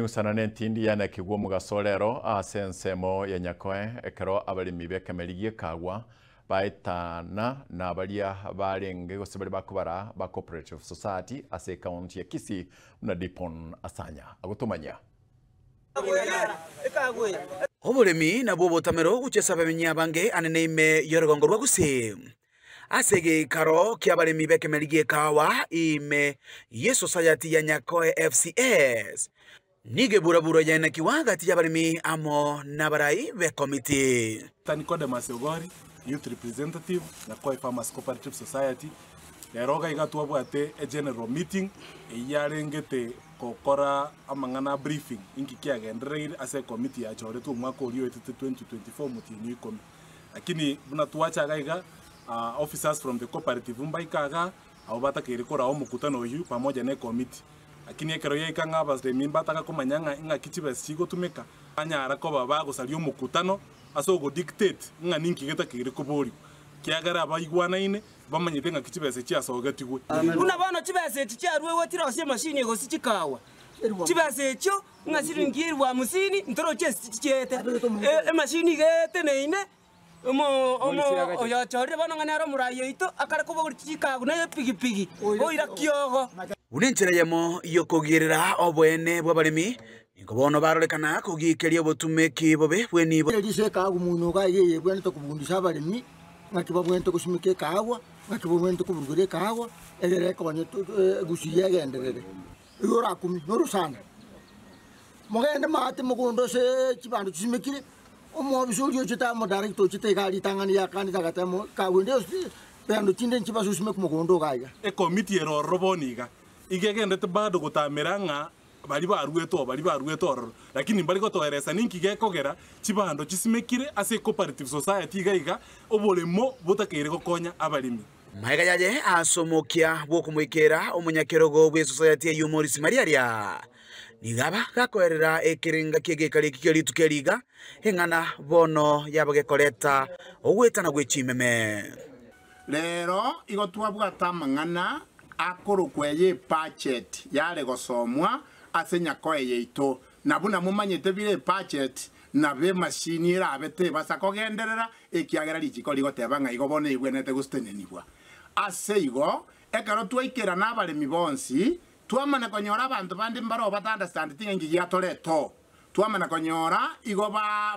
Ng'usana nentindi yanekigwe omogaso rero ase ensemo ya Nyakoe ekero abaremi b'ekemeri gi'ekagwa baetana na baria barenge gose baria bakobara ba Cooperative Society ase ekaunti ya Kisii buna Dipon Asanya agotomanyia. Oboremi nabwo obotamero gochia ase abamenyi abange anene ime y'orogongo rwa Gusii. Ase egeikaro ki'abaremi b'ekemeri gi'ekahawa ime y'esosayati ya Nyakoe FCS, nigo eburaburo yaenekigwa gati y'abaremi amo nabarai b'ekomiti. Nicodemus Ogori, Youth Representative, Nyakoe Farmers Cooperative Society, Rero iga iga twabwate e general meeting eyio yarengete gokora amang'ana a briefing inki kiagendereire ase ecommittee yachoretwe omwaka oria oetete 2024 omotienyi o ikomi. Lakini buna twacha iga iga officers from the cooperative mbaika igaa abwo batakeire koraa omokutano oyio pamoja ne ecommittee. Lakini ekero yaika ng'a abaremi mbataka komanya ng'a ing'aki chibesa chigotumeka, banyara koba bagosaria omokutano ase ogodictate ng'a ninki getakeire koborigwa, kiagera abaigwanaine Bamanyete ng'aki chibesa echi chiasogetigwe. Buna bono chibesa echi chiaruegwe chirosie emashini gose chikawa, chibesa echio ng'a siringi elfu hamsini ntoroche ase chichiete. Emashini iga eteneine, omo omo oyochorire bono ng'a nere omorai oito akare kobogoria chikagu na epigipigi oira kiogo. Buna enchera eyemo y'okogierera oboene bw'abaremi, nigo bono barorekana kogiikeria obotumeki bobe bw'enibo. Erise ekaagwa moino iga iga eyebwenerete kobundisa abaremi, ng'aki babwenerete gosimeka ekaagwa, ng'aki babwenerete koburugera ekaagwa, egere ekonye egusii egenderere. Igo orakumie norosana, mogende maate mogondo ase chibando chisimekire, omobisa oria ochete amo director ochete iga ritang'ani yakanete agateba mo ekaagwa ende yonsi bando chinde nchibase osimeke mogondo iga iga. Ekomiti ere ororo bono iga, iga egenderete bado gotamera ng'a baria baruete oo, baria baruete ororo, lakini mbari gotoeresa ninki gekogera chibando chisimekire ase ecooperative society iga iga, oboremo botakeire gokonya abaremi. Magega yaye ase omokia bw'okomoikeera omonyakerogo bw'esosayati eyio Maurice Mariaria, nigo aba gakoerera ekerenga ki'egekari eki kia rituko eri iga, eng'ana bono yaba gekoreta ogwetana gwe chimeme. Rero igo twabwate amang'ana akorokwa eye ebudget yare gosomwa ase nyakoe yaito, na buna momanyete bire ebudget nabo emashini erabe tebasa kogenderera ekiagera richiko rigoteba ng'a igo bono egwenerete gostenenigwa. Ase igo ekero twaikerana abaremi bonsi twamana konyora abanto bande mbaroo bata understandeti ng'a inki giatoreta oo. Twamana konyora igo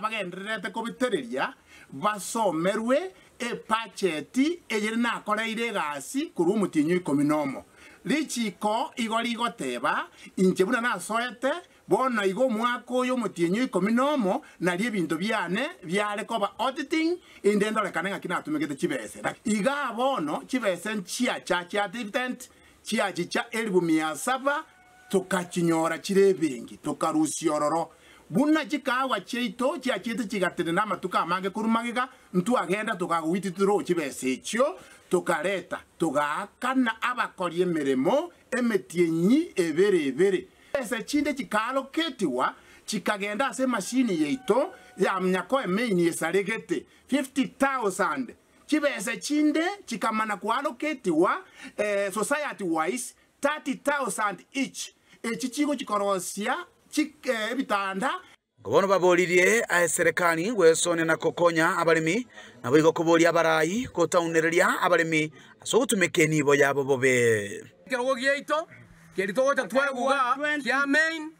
bagendererete kobitereria basomerwe ebacheti eyere nakoreire egasi korwa omotienyi o ikomi nomo. Richiko igo rigoteba, Inche buna nasoete, bono igo omwaka oyo omotienyi o ikomi nomo nario ebinto biane biare koba auditing, inde ndorekane ng'aki natumegete chibese. Igaa bono chibese nchiacha chia dividend chiachicha elifu mia saba Tokachinyora chire ebengi, tokarusia ororo. Buna chikaagwa chiaito chiachiete chigatenena amatuko amange korwa magega, ntwagenda tokagogwiti titoroche chibesa echio, tokareta, togaakana abakori emeremo emetienyi ebere ebere. Chibesa chinde chikaaloketigwa chikagenda ase emashini yaito ya Nyakoe Main esaregete 50,000. Chibesa chinde chikamana koaloketigwa society wise 30,000 each, echi chigochia korosia ebitanda. Bono baboririe eserekari gwesonia na gokonya abaremi, naboigo koboria abarai gotaunereria abaremi ase ogotumeka enibo yabo bobe. Ekerogo giaito keria togocha tweguga kia main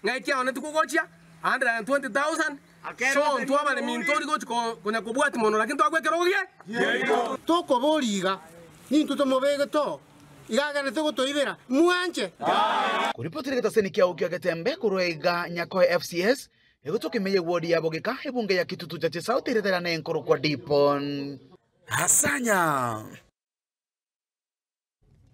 ng'a ekiaoneti kogochia 120,000 so intwe abaremi ntori gochi konya kobwati mono lakini twagwa ekerogo giaito. Tokoboria iga, nintwe tomobegete oo, iga agenderete gotoibera, mwanche. Koripotire getaseni kiao kia Getembe korwa iga Nyakoe FCS, egotoka ime y'ewodi ya Bogeka, ebunge ya Kitutu Chache South eretera na enkorokwa Dipon. Asanya.